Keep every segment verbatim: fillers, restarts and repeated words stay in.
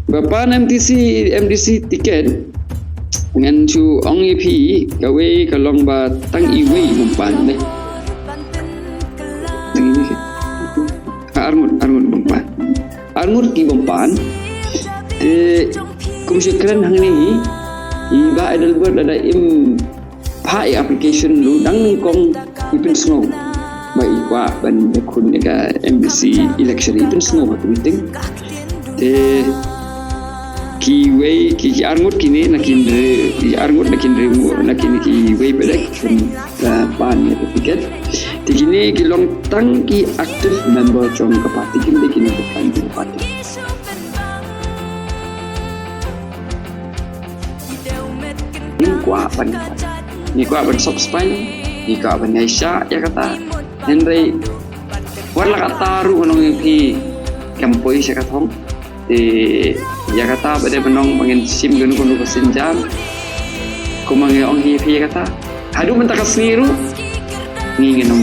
Ba pan M D C, M D C ticket, ngan shu ong ïa phi, kawei ka long ba tang iwei bym pan ne. Tang iwei. Ah, arngut, arngut bym pan. Arngut ki bym pan. Te kum shu kren hangne hi, i Bah Adelbert lada im phah ïa application ruh dang nyngkong i pynsngew ba i kwah ban ïakhun ïa ka M D C election, i pynsngew ha ka meeting. Te kiwei ki, ki arngut kine na kin re, ki arngut na kin re, na kin kiwei pat de kim, uh, pan ïa ka ticket. Te kine ki long tang ki active member jong ka party, kim dei kine ki pan jong ka party. Ngim kwah ban, ngi kwah ban sop spine, ngi kwah ban ïaishah ïa kata. Hynrei wat la katta ruh ngan ong ïa phi, kam poi sha ka thong. Te ïa kata ba dei ban ong ba ngin shim kano kano ka sienjam. Kumba ngi ong hi phi ïa kata, haduh mynta ka sngi ruh ngi, ngin ym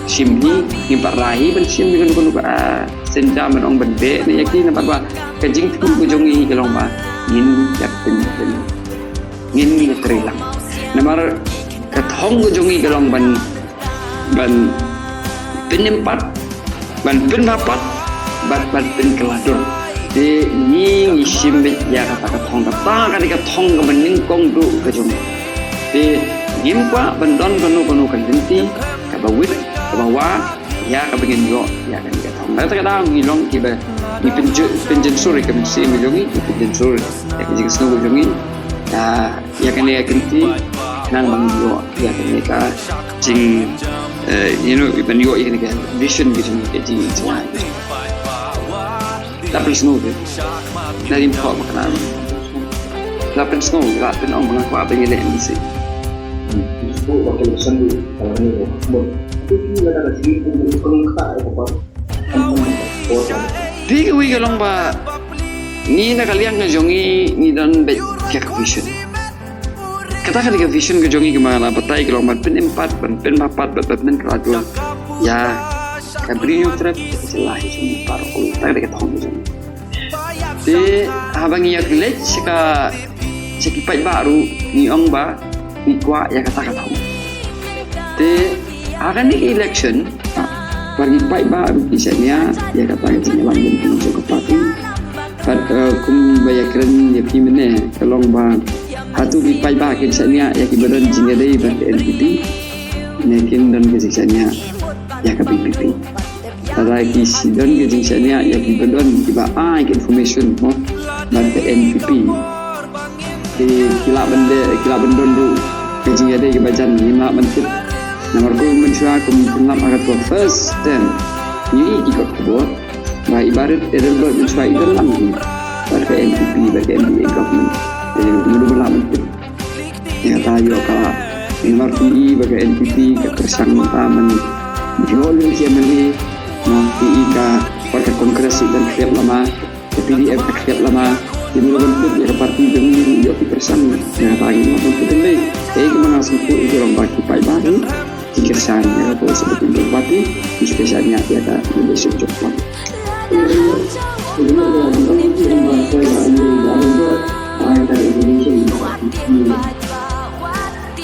shim hi, ngim pat rai hi ban shim kano kano ka, ah, sienjam ban ong ban beh ne ïa ki, namar ba ka jingthmu ka jong ngi ka long ba ngin ïa pyn, pyn, ngin ïa trei lang. Namar ka thong ka jong ngi ka long ban, ban pynim pat, ban pynbha pat, bad ban pynkylla dur. Te ngi, ngi shim beit ïa kata ka thong, kata ka dei ka thong kaba nyngkong duh ka jong ngi. Te ngim kwah ban don kano kano ka lynti kaba wit, kaba wah ïa kaba ngin ïoh ïa kane ka thong. Kata ka daw ngi long kiba, ngi pynjur, pynjur ïa ka mynsiem ka jong ngi, ngi pynjur ïa ka jingsngew ka jong ngi. Ah, ïa kane ka kynti nang ban ïoh ïa kane ka jing, eh, you know, ban ïoh ïa kane ka vision ka jong, ka jing, jing. La pynsngew te, na rim pok ma kane. La pynsngew, la pynong ma nga kwah ban ïaleh M D C. Te kawei ka long ba ngi na ka liang ka jong ngi, ngi don beit ka vision. Kata ka dei ka vision ka jong ngi kaba nga la batai, ka long ban pynim pat, ban pynbha pat, ban pynkylla dur ïa ka Bri Hynñiewtrep, ka jylla ka jong ngi baroh. Kata ka dei ka thong ka jong ngi. Te haba ngi ïa leit sha ka, sha ki paidbah ruh ngi ong ba ngi kwah ïa kata ka thong. Te ha kane ka election, ah, bad ki paidbah ruh ki shaniah ïa kata ka jingïalam jong ka party. Bad, eh, kumba ïakren ïa phi mynne, ka long ba hato ki paidbah kin shaniah ïa kiba don jingïadei bad ka N P P, ne kin don ka jingshaniah ïa ka V P P. Lada ki don ka jingshaniah ïa kiba don, kiba ai ka information mo bad ka N P P, ki, ki lah ban leh, ki lah ban don ruh ka jingïadei kaba jan, ngim lah ban tip. Namar kum mynshuwa, kum pynlap ha ka first term, ngi i ki kot khubor ba i Bah Adelbert mynshuwa i don lang hi bad ka N P P, bad ka N D A government. Te ngim lah ban tip. Ïa kata ïoh ka, namar phi i ba ka N P P ka pyrshang mynta ban ïoh lynti M L A, namar phi i ka, wat ka Congress i don khlieh lama, ka P D F ka khlieh lama, ki mut ban tip ïa ka party jong ngi ïoh ki pyrshang, ïa kata ngi mut ban tip. Ei, ka manga sngewthuh ïa ka long ba ki paidbah ki, ki kyrshan ïa ka political party, ki kyrshan ïa ka leadership jong ka party.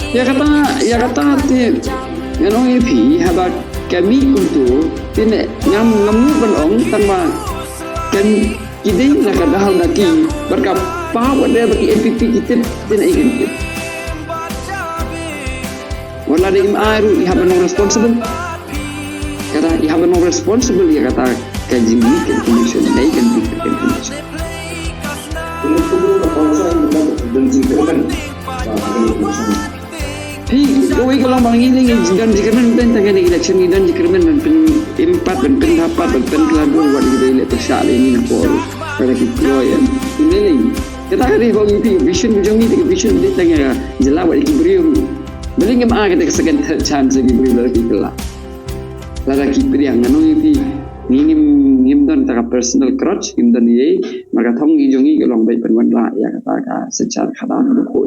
Ïa kata, ïa kata te ngan ong ïa phi, haba ka mih kumto te ne ngam, ngam mut ban ong, tangba kan ki dei na ka daw na ki, bad ka paw wat dei ba ki N P P ki tip, te ne i kan tip. Wat la dei im ai ruh i hap ban long responsible. Kata i hap ban long responsible ïa kata ka jingmih ka information, dei kan mih ka information. Hei, kawei ka long ba ngi, ngi don jingkyrmen tang tang kane election, ngi don jingkyrmen ban pynim pat, ban pynbha pat, ban pynkylla dur wat ngi dei leh pyrshah leh ngi na por. Kata ki kloi em. Ngi leh leh. Kata ka dei ba ngi, vision jong ngi, vision dei tang ïa ka jylla wat ïa ki briew. Balei ngim ai kata ka second, third chance ïa ki briew lada ki kylla? Lada ki pdiang, ngan ong ïa phi, ngi ngim, ngim don kata ka personal grudge, ngim don ei ei, namar ka thong ka jong ngi ka long ba ban wanrah ïa kata ka synshar khadar kaba khuid.